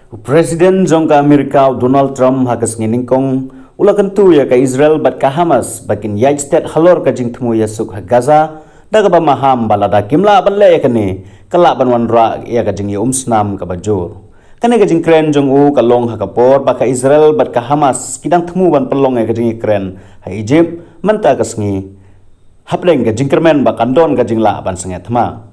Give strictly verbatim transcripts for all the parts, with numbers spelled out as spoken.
U President jong ka Amerika u Donald Trump ha ka sngi nyngkong u la kyntu ïa ka Israel bad ka Hamas ba kin ïaid stet halor ka jingthmu ïasuk ha Gaza, da kaba maham ba lada kim lah ban leh ïa kane, ka lah ban wanrah ïa ka jingïaumsnam kaba jur. Kane ka jingkren jong u ka long ha ka por ba ka Israel bad ka Hamas ki dang thmu ban pynlong ïa ka jingïakren ha Egypt mynta ka sngi, hapdeng ka jingkyrmen ba kan don ka jinglah ban sangeh thma.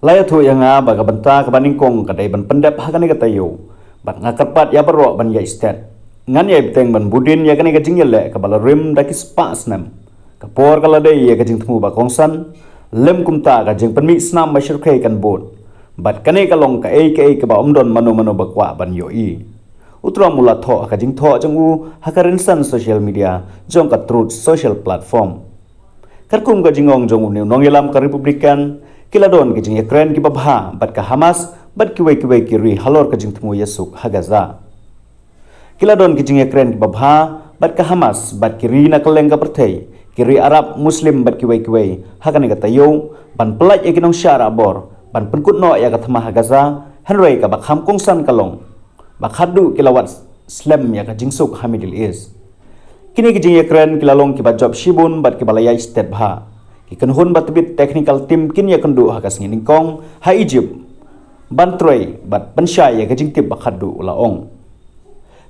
La ïathuh ïa nga ba ka bynta kaba nyngkong ka dei ban pyndep ha kane ka taïew, bad nga kyrpad ïa baroh ban ïaid stet. Ngan ïai bteng ban budien ïa kane ka jingïaleh kaba la rim da ki spah snem. Ka por ka la dei ïa ka jingthmu ba kongsan, lem kumta ka jingpynmih snam ba shyrkhei kan bud. Bad kane ka long kaei kaei kaba ym don mano mano ba kwah ban ïohi. U Trump u la thoh ha ka jingthoh jong u ha ka rynsan social media jong ka Truth Social platform. Katkum ka jingong jong une u nongïalam ka Republican, ki la don ki jingïakren kiba bha bad ka Hamas bad kiwei kiwei ki ri halor ka jingthmu ïasuk ha Gaza. Ki la don ki jingïakren kiba bha bad ka Hamas bad ki ri na kylleng ka pyrthei, ki ri Arab, Muslim bad kiwei kiwei ha kane ka taïew, ban pyllait ïa ki nongshah rahbor, ban pynkut noh ïa ka thma ha Gaza, hynrei kaba kham kongsan ka long ba khadduh ki la wad slem ïa ka jingsuk ha Middle East. Kine ki jingïakren ki la long kiba jop shibun bad kiba la ïaid stet bha. Ki kynhun ba tbit technical team kin ïakynduh ha ka sngi nyngkong ha Egypt, ban trei bad pynshai ïa ka jingtip ba khadduh, u la ong.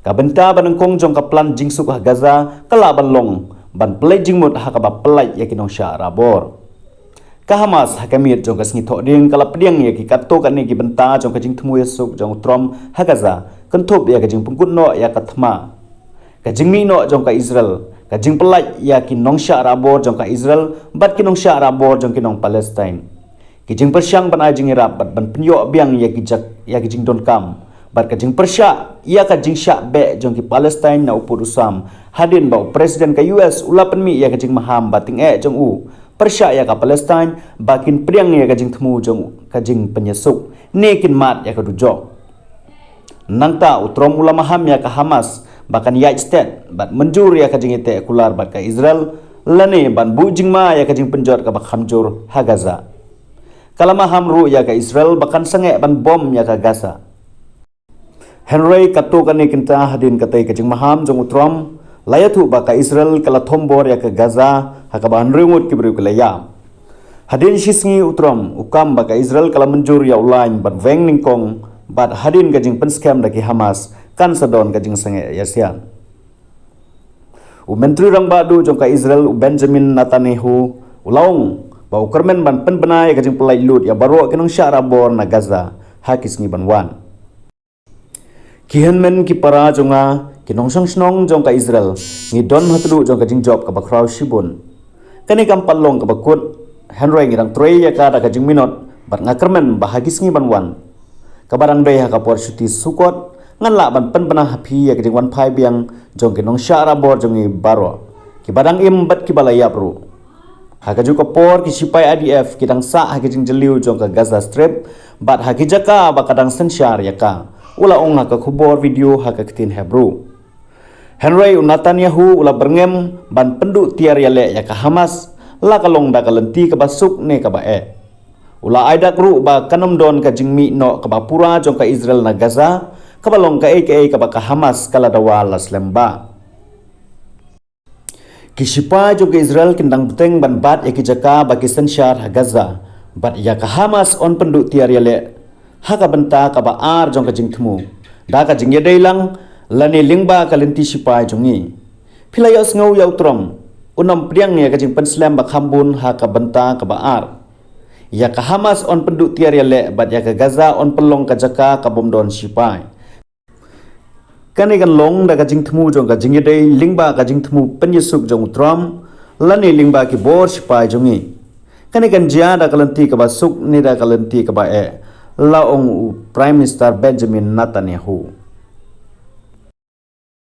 Ka bynta ba nyngkong jong ka plan jingsuk ha Gaza ka lah ban long ban pyllait jingmut ha kaba pyllait ïa ki nongshah rahbor. Ka Hamas ha ka miet jong ka sngi Thohdieng ka la pdiang ïa ki katto katne ki bynta jong ka jingthmu ïasuk jong u Trump ha Gaza, kynthup ïa ka jingpynkut noh ïa ka thma, ka jingmih noh jong ka Israel, ka jingpyllait ïa ki nongshah rahbor jong ka Israel bad ki nongshah rahbor jong ki nong Palestine, ki jingpyrshang ban ai jingïarap bad ban pynïoh biang ïa ki jak, ïa ki jingdonkam, bad ka jingpyrshah ïa ka jingshah beh jong ki Palestine na u pud u sam, hadien ba u President ka U S u la pynmih ïa ka jingmaham ba tyngeh jong u pyrshah ïa ka Palestine ba kin pdiang ïa ka jingthmu jong ka jingpynïasuk, ne kin mad ïa ka dujok. Nangta u Trump u la maham ïa ka Hamas ba kan ïaid stet bad mynjur ïa ka jingïateh kular bad ka Israel, lane ban buh jingma ïa ka jingpynjot kaba kham jur ha Gaza. Ka la maham ruh ïa ka Israel ba kan sangeh ban bom ïa ka Gaza. Hynrei katto katne kynta hadien katei ka jingmaham jong u Trump, la ïathuh ba ka Israel ka la thombor ïa ka Gaza ha kaba hynriew ngut ki briew ki la ïap. Hadien shisngi u Trump u kam ba ka Israel ka la mynjur ïa u lain bad weng nyngkong, bad hadien ka jingpynskhem da ki Hamas kan sa don ka jingsangeh ïasiat. U Myntri Rangbah Duh jong ka Israel u Benjamin Netanyahu u la ong ba u kyrmen ban pynbna ïa ka jingpyllait lut ïa baroh ki nongshah rahbor na Gaza ha ki sngi ban wan. Ki hynmen ki para jong nga, ki nongshong shnong jong ka Israel, ngi don ha tluh jong ka jingjop kaba khraw shibun. Kane kam pat long kaba kut, hynrei ngi dang trei ïa ka da ka jingminot, bad nga kyrmen ba ha ki sngi ban wan, kaba dang dei ha ka por shuti Sukkot, ngan lah ban pynbna ha phi ïa ka jingwan phai biang jong ki nongshah rahbor jong ngi baroh, kiba dang im bad kiba la ïap ruh. Ha kajuh ka por ki sipai I D F ki dang sah ha ki jingjylliew jong ka Gaza Strip, bad ha ki jaka ba ka dang synshar ïa ka, u la ong ha ka khubor video ha ka ktien Hebrew. Hynrei u Netanyahu u la byrngem ban pynduh tiar ïaleh ïa ka Hamas, la ka long da ka lynti kaba suk ne kaba eh. U la ai dak ruh ba kan ym don ka jingmih noh kaba pura jong ka Israel na Gaza, kaba long kaei kaei kaba ka Hamas ka la dawa la slem bha. Ki sipai jong ka Israel kin dang bteng ban bat ïa ki jaka ba ki synshar ha Gaza, bad ïa ka Hamas yn pynduh tiar ïaleh ha ka bynta kaba ar jong ka jingthmu, da ka jingïadei lang lane lyngba ka lynti sipai jong ngi. Phi la ïohsngew ïa u Trump, un ym pdiang ïa ka jingpynslem ba kham bun ha ka bynta kaba ar. Ïa ka Hamas yn pynduh tiar ïaleh bad ïa ka Gaza yn pynlong ka jaka ka bym don sipai. Kane kan long da ka jingthmu jong ka jingïadei lyngba ka jingthmu pynïasuk jong u Trump, lane lyngba ki bor sipai jong ngi. Kane kan jia da ka lynti kaba suk ne da ka lynti kaba eh, la ong u Prime Minister Benjamin Netanyahu.